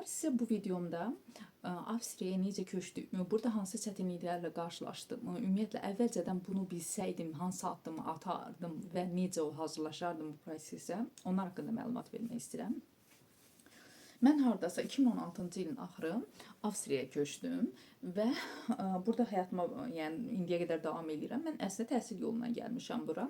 Dostlar, sizə bu videomda Avstriyaya necə köçdüyümü, burada hansı çətinliklərlə qarşılaşdığımı, ümumiyyətlə əvvəlcədən bunu bilsəydim, hansı addımı atardım və necə o hazırlaşardım bu prosesə, onlar haqqında məlumat vermək istəyirəm. Mən hardasa 2016-cı ilin axırı Avstriyaya köçdüm və burada həyatıma, yəni indiyə qədər davam eləyirəm. Mən əslində təhsil yolundan gəlmişəm bura.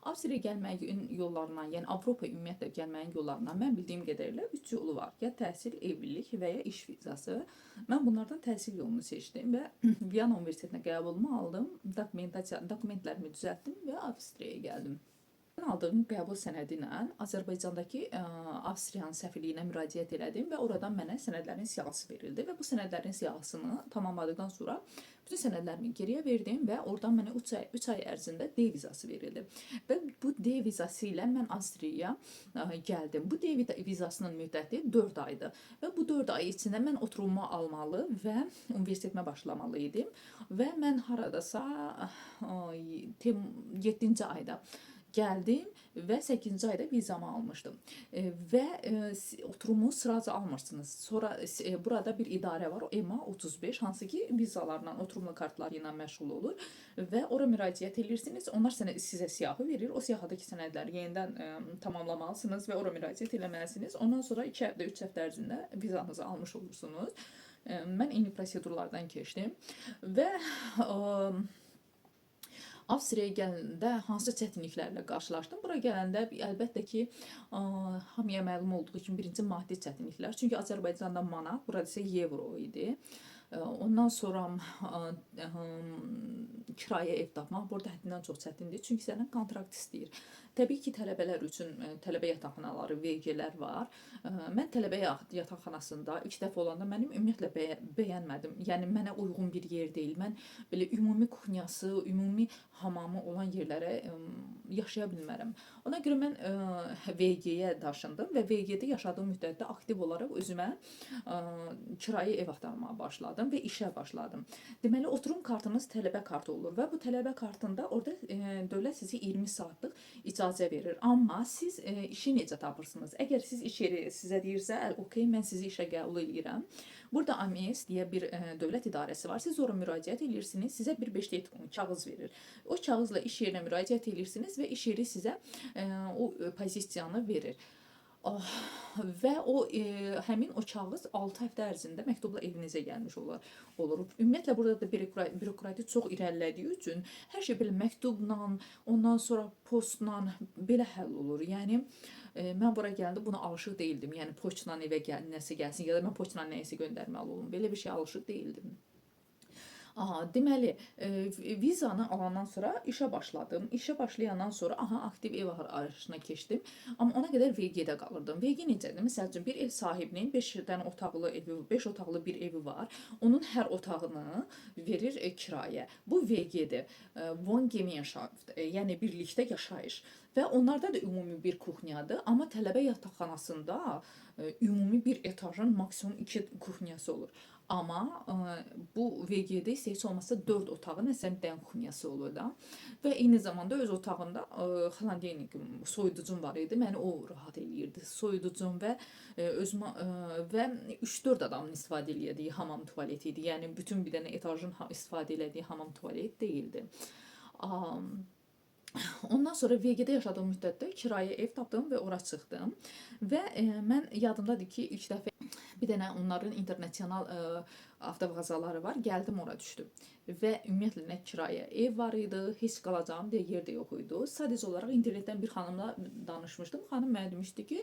Avstriyaya gəlməyin yollarından, yəni Avropa ümumiyyətlə gəlməyin yollarından mən bildiyim qədərilə 3 yolu var. Ya təhsil, evlilik və ya iş vizası. Mən bunlardan təhsil yolunu seçdim və Viyana Universitetinə qəbulumu aldım. Dokumentasiya, dokumentlərimi düzəltdim və Avstriyaya gəldim. Mən aldığım qəbul sənədi ilə Azərbaycandakı Avstriyanın səfirliyinə müraciət elədim və oradan mənə sənədlərin siyahısı verildi və bu sənədlərin siyahısını tamamladıktan sonra bütün sənədlərimi geriyə verdim və oradan mənə 3 ay, 3 ay ərzində D vizası verildi. Və bu D vizası ilə mən Avstriyaya gəldim. Bu D vizasının müddəti 4 aydır və bu 4 ay içində mən oturumumu almalı və universitetimə başlamalı idim və mən haradasa 7-ci ayda gəldim və 8-ci ayda vizamı almışdım. Və oturumu sıraca almırsınız. Sonra burada bir idarə var, o EMA 35, hansı ki vizalarla, oturumlu kartları ilə məşğul olur və ora müraciət edirsiniz. Onlar sizə siyahı verir. O siyahıdakı sənədləri yenidən tamamlamalısınız və ora müraciət eləməlisiniz. Ondan sonra 2 həftə, 3 həftə ərzində vizanızı almış olursunuz. Mən eyni prosedurlardan keçdim və Avstriyaya gələndə hansı çətinliklərlə qarşılaşdım? Bura gələndə əlbəttə ki, hamıya məlum olduğu kimi birinci maddi çətinliklər. Çünki Azərbaycanda manat, burada isə evro idi. Ondan sonra kirayə ev tapmaq burada həddindən çox çətindir. Çünki səndən kontrakt istəyir. Təbii ki, tələbələr üçün tələbə yataqxanaları, VG-lər var. Mən tələbə yataqxanasında ilk dəfə olanda mənim ümumiyyətlə bəyənmədim. Yəni mənə uyğun bir yer deyil. Mən belə ümumi kuxnyası, ümumi hamamı olan yerlərə yaşaya bilmərəm. Ona görə mən VG-yə daşındım və VG-də yaşadığım müddətdə aktiv olaraq özümə kirayə ev axtarmağa başladım və işə başladım. Deməli, oturum kartınız tələbə kartı olur və bu tələbə kartında orada dövlət sizə 20 saatlıq icazə verir. Amma siz işi necə tapırsınız? Əgər siz iş yeri sizə deyirsə, "Okay, mən sizi işə qəbul eləyirəm." Burada AMS deyə bir dövlət idarəsi var. Siz ora müraciət edirsiniz, sizə bir Bestätigung kağız verir. O kağızla iş yerinə müraciət edirsiniz və iş yeri sizə o pozisiyanı verir. Oh, və o həmin o kağız 6 həftə ərzində məktubla evinizə gəlmiş olar. Olur. Ümumiyyətlə burada da bürokratiya çox irəlilədiyi üçün hər şey belə məktubla, ondan sonra postla belə həll olur. Yəni mən bura gələndə buna alışıq deyildim. Yəni poçtla evə gəl, nəsə gəlsin ya da mən poçtla nəyisə göndərməli olum. Belə bir şeyə alışıq deyildim. Aha, deməli, vizanı alandan sonra işə başladım. İşə başlayandan sonra aha aktiv ev arayışına keçdim. Amma ona qədər VG-də qalırdım. VG necədir? Məsəl üçün bir ev sahibinin 5 dənə otaqlı evi, 5 otaqlı bir evi var. Onun hər otağını verir kirayə. Bu VG-dir. Wohngemeinschaft, yəni birlikdə yaşayış. Və onlarda da ümumi bir kuxnyadır, amma tələbə yataqxanasında ümumi bir etajın maksimum 2 kuxnyası olur. Amma bu VG-də isə heç olmazsa 4 otağın məsələn bir dənə kuxnyası olur da. Və eyni zamanda öz otağında холодильник, soyuducum var idi. Məni o rahat eləyirdi. Soyuducum və özümə və 3-4 adamın istifadə elədiyi hamam tualeti idi. Yəni bütün bir dənə etajın istifadə elədiyi hamam tualet deyildi. Ondan sonra VG-də yaşadığım müddətdə kirayə ev tapdım və ora çıxdım. Və mən yadımdadır ki, ilk dəfə bir dənə onların internasional avtovağzaları var. Gəldim ora düşdüm. Və ümumiyyətlə nə kirayə ev var idi, heç qalacağım deyə yer də yox idi. Sadəcə olaraq internetdən bir xanımla danışmışdım. Xanım mənə demişdi ki,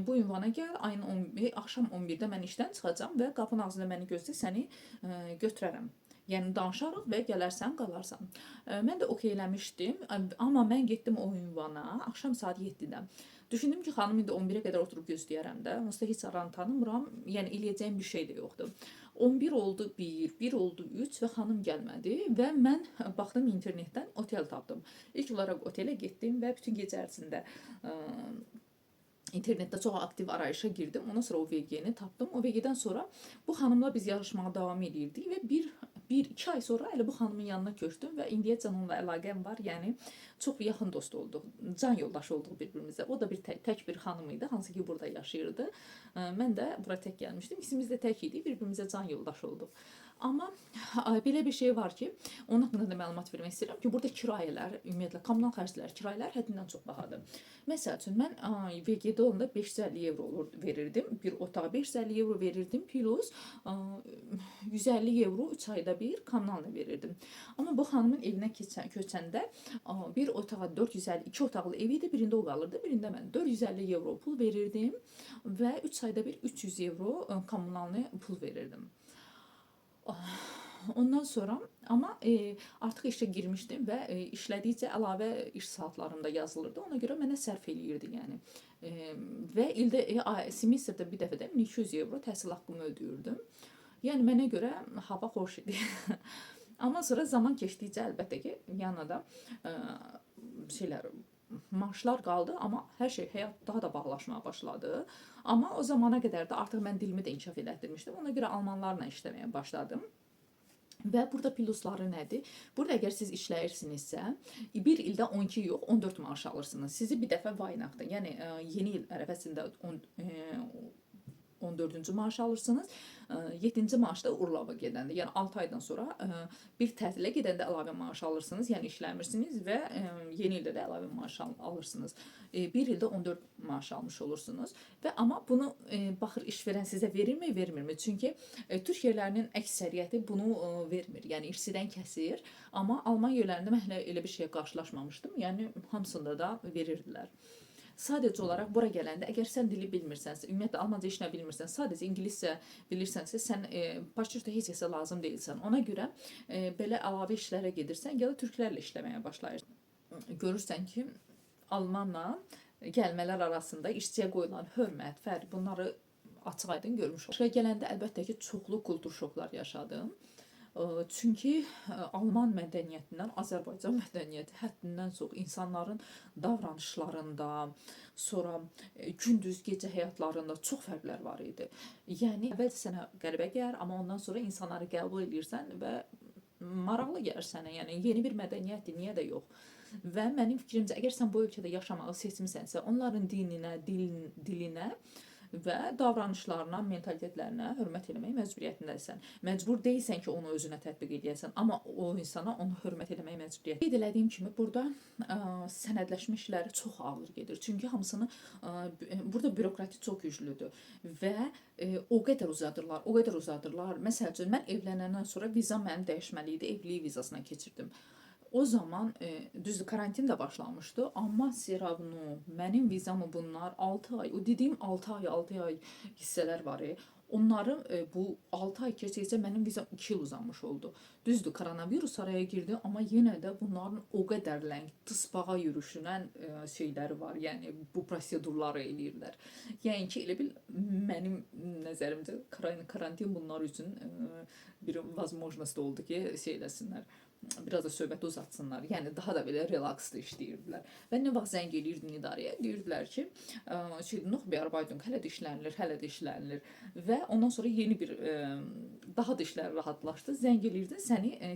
bu ünvana gəl, ayın 11, axşam 11-də mən işdən çıxacağam və qapının ağzında məni gözlə, səni götürərəm. Yəni danışarıq və gələrsən, qalarsan. Mən də okey eləmişdim, amma mən getdim o ünvana axşam saat 7-də. Düşündüm ki, xanım indi 11-ə qədər oturub gözləyərəm də. Onsuz da heç aranı tanımıram. Yəni eləyəcəyim bir şey də yoxdur. 11 oldu 1, 1 oldu 3 və xanım gəlmədi və mən baxdım, internetdən otel tapdım. İlk olaraq otelə getdim və bütün gecə ərzində internetdə çox aktiv arayışa girdim. Ondan sonra o VG-ni tapdım. O VG-dən sonra bu xanımla biz yazışmağa davam edirdik və bir 1-2 ay sonra elə bu xanımın yanına köçdüm və indiyəcən onunla əlaqəm var. Yəni çox yaxın dost olduq. Can yoldaşı olduq bir-birimizə. O da bir tək bir xanım idi, hansı ki burada yaşayırdı. Mən də bura tək gəlmişdim. İkimiz də tək idik, bir-birimizə can yoldaşı olduq. Amma belə bir şey var ki, onun haqqında da məlumat vermək istəyirəm ki, burada kirayələr, ümumiyyətlə kommunal xərclər, kirayələr həddindən çox bahadır. Məsəl üçün mən VG-də olanda 550 evro verirdim. Bir otağa 550 evro verirdim, plus 150 evro 3 ayda bir kommunalını verirdim. Amma bu xanımın evinə köçəndə bir otağa 450, iki otaqlı ev idi, birində o qalırdı, birində mən 450 evro pul verirdim və 3 ayda bir 300 evro kommunalını pul verirdim. Ondan sonra amma artıq işə girmişdim və işlədikcə əlavə iş saatlarım da yazılırdı. Ona görə mənə sərf eləyirdi yəni. Və ildə semestrdə bir dəfə də 1200 evro təhsil haqqımı ödəyirdim. Yəni mənə görə hava xoş idi. Amma sonra zaman keçdikcə əlbəttə ki, yanına da şeylər, maaşlar qaldı, amma hər şey, həyat daha da bahalaşmağa başladı. Amma o zamana qədər də artıq mən dilimi də inkişaf elətdirmişdim. Ona görə almanlarla işləməyə başladım. Və burada plusları nədir? Burada əgər siz işləyirsinizsə, bir ildə 12 yox, 14 maaş alırsınız. Sizi bir dəfə Weihnachten, yəni yeni il ərəfəsində 14-cü maaş alırsınız. 7-ci maaşda Urlauba gedəndə, yəni 6 aydan sonra bir tətilə gedəndə əlavə maaş alırsınız, yəni işləmirsiniz və yeni ildə də əlavə maaş alırsınız. Bir ildə 14 maaş almış olursunuz və amma bunu baxır işverən sizə verirmi, vermirmi? Çünki türk yerlərinin əksəriyyəti bunu vermir. Yəni işçidən kəsir, amma Alman yerlərində mən hələ elə bir şeyə qarşılaşmamışdım. Yəni hamısında da verirdilər. Sadəcə olaraq bura gələndə əgər sən dili bilmirsənsə, ümumiyyətlə almanca heç nə bilmirsən, sadəcə ingiliscə bilirsənsə, sən başqa heç kəsə lazım deyilsən. Ona görə belə əlavə işlərə gedirsən, ya da türklərlə işləməyə başlayırsan. Görürsən ki, almanla gəlmələr arasında işçiyə qoyulan hörmət, fərq, bunları açıq-aydın görmüş oldum. Buraya gələndə əlbəttə ki, çoxlu kultur şoklar yaşadım. Çünki alman mədəniyyətindən Azərbaycan mədəniyyəti həddindən çox insanların davranışlarında, sonra gündüz gecə həyatlarında çox fərqlər var idi. Yəni əvvəlcə sənə qəribə gəlir, amma ondan sonra insanları qəbul eləyirsən və maraqlı gəlir sənə. Yəni yeni bir mədəniyyətdir, niyə də yox? Və mənim fikrimcə, əgər sən bu ölkədə yaşamağı seçmisənsə, onların dininə, dilinə və davranışlarına, mentalitetlərinə hörmət eləmək məcburiyyətindəsən. Məcbur deyilsən ki, onu özünə tətbiq eləyəsən, amma o insana onu hörmət eləmək məcburiyyət. Qeyd elədiyim kimi burada sənədləşmə işləri çox ağır gedir. Çünki hamısını burada bürokrati çox güclüdür və o qədər uzadırlar, o qədər uzadırlar. Məsəl üçün mən evlənəndən sonra vizam mənim dəyişməli idi, evlilik vizasına keçirdim. O zaman düzdür karantin də başlamışdı, amma все равно mənim vizamı bunlar 6 ay, o dediyim 6 ay, 6 ay hissələr var. Onların bu 6 ay keçdikcə mənim vizam 2 il uzamış oldu. Düzdür, koronavirus araya girdi, amma yenə də bunların o qədər ləng tısbağa yürüşünən şeyləri var. Yəni bu prosedurları eləyirlər. Yəni ki, elə bil mənim nəzərimcə karantin bunlar üçün bir возможность oldu ki, şey eləsinlər, biraz da söhbəti uzatsınlar. Yəni daha da belə relakslı işləyirdilər. Və nə vaxt zəng eləyirdin idarəyə, deyirdilər ki, şey noch Bearbeitung, hələ də işlənilir, hələ də işlənilir. Və ondan sonra yeni bir daha da işlər rahatlaşdı. Zəng eləyirdin,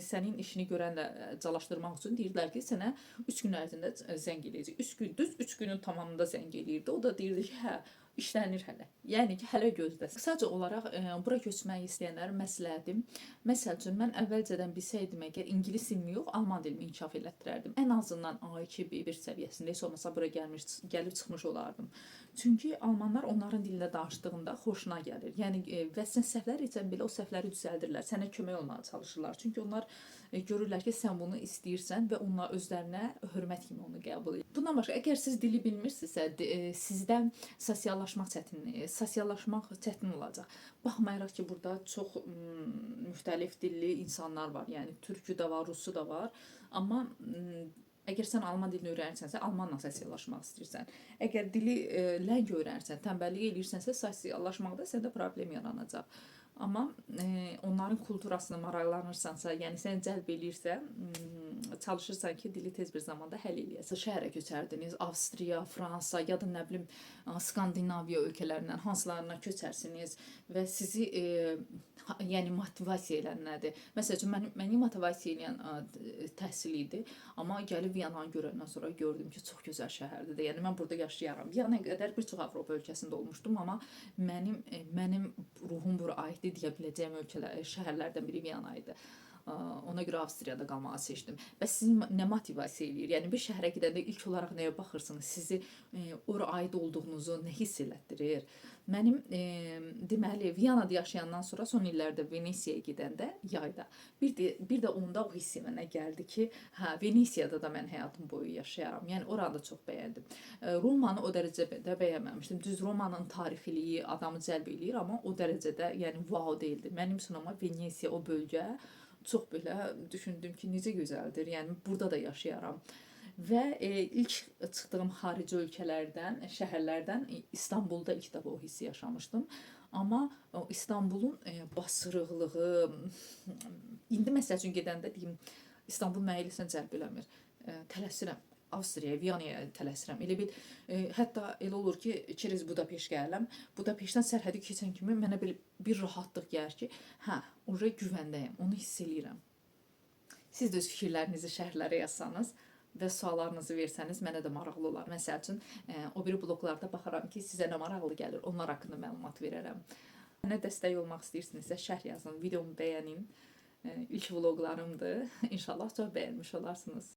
sənin işini görənlə calaşdırmaq üçün deyirdilər ki, sənə 3 gün ərzində zəng eləyəcək. 3 gün, düz 3 günün tamamında zəng eləyirdi. O da deyirdi ki, hə, işlənir hələ. Yəni ki, hələ gözləsin. Qısaca olaraq bura köçmək istəyənlərə məsləhətim, məsəl üçün mən əvvəlcədən bilsəydim əgər ingilis dilimi yox, alman dilimi inkişaf elətdirərdim. Ən azından A2 B1 səviyyəsində heç olmasa bura gəlib çıxmış olardım. Çünki almanlar onların dilində danışdığında xoşuna gəlir. Yəni və sən səhvlər etsən belə o səhvləri düzəldirlər. Sənə kömək olmağa çalışırlar. Çünki onlar görürlər ki, sən bunu istəyirsən və onlar özlərinə hörmət kimi onu qəbul edir. Bundan başqa, əgər siz dili bilmirsinizsə, sizdə sosiallaşmaq çətin olacaq. Baxmayaraq ki, burada çox müxtəlif dilli insanlar var. Yəni türkü də var, rusu da var. Amma əgər sən alman dilini öyrənirsənsə, almanla sosiallaşmaq istəyirsən. Əgər dili ləng öyrənirsən, tənbəllik eləyirsənsə, sosiallaşmaqda səndə problem yaranacaq. Amma onların kulturasına maraqlanırsansa, yəni səni cəlb eləyirsə, çalışırsan ki, dili tez bir zamanda həll eləyəsən. Şəhərə köçərdiniz, Avstriya, Fransa ya da nə bilim Skandinaviya ölkələrindən hansılarına köçərsiniz və sizi Yəni motivasiya eləyən nədir? Məsəl üçün məni motivasiya eləyən təhsil idi, amma gəlib Viyananı görəndən sonra gördüm ki, çox gözəl şəhərdir də. Yəni mən burada yaşayaram. Viyanaya qədər bir çox Avropa ölkəsində olmuşdum, amma mənim ruhum bura aiddir deyə biləcəyim ölkələr, şəhərlərdən biri Viyana idi. Ona görə Avstriyada qalmağı seçdim. Bəs sizi nə motivasiya eləyir? Yəni bir şəhərə gedəndə ilk olaraq nəyə baxırsınız? Sizi ora aid olduğunuzu nə hiss elətdirir? Mənim deməli Viyanada yaşayandan sonra son illərdə Venesiyaya gedəndə yayda bir də onda o hissi mənə gəldi ki, hə, Venesiyada da mən həyatım boyu yaşayaram. Yəni oranı da çox bəyəndim. Romanı o dərəcədə bəyənməmişdim. Düz Romanın tarixiliyi adamı cəlb eləyir, amma o dərəcədə, yəni wow deyildi. Mənim üçün amma Venesiya, o bölgə çox belə düşündüm ki, necə gözəldir. Yəni burada da yaşayaram. Və ilk çıxdığım xarici ölkələrdən, şəhərlərdən İstanbulda ilk dəfə o hissi yaşamışdım. Amma o İstanbulun basırıqlığı, indi məsəl üçün gedəndə deyim, İstanbul məni eləsən cəlb eləmir. Tələsirəm. Avstriyaya, Viyanaya tələsirəm. Elə bil hətta elə olur ki, через Budapeşt gəlirəm. Budapeştdən sərhədi keçən kimi mənə belə bir rahatlıq gəlir ki, hə, oraya güvəndəyəm. Onu hiss eləyirəm. Siz də öz fikirlərinizi şərhlərə yazsanız və suallarınızı versəniz mənə də maraqlı olar. Məsəl üçün, o biri bloqlarda baxaram ki, sizə nə maraqlı gəlir, onlar haqqında məlumat verərəm. Mənə dəstək olmaq istəyirsinizsə şərh yazın, videomu bəyənin. İlk vloqlarımdır. İnşallah çox bəyənmiş olarsınız.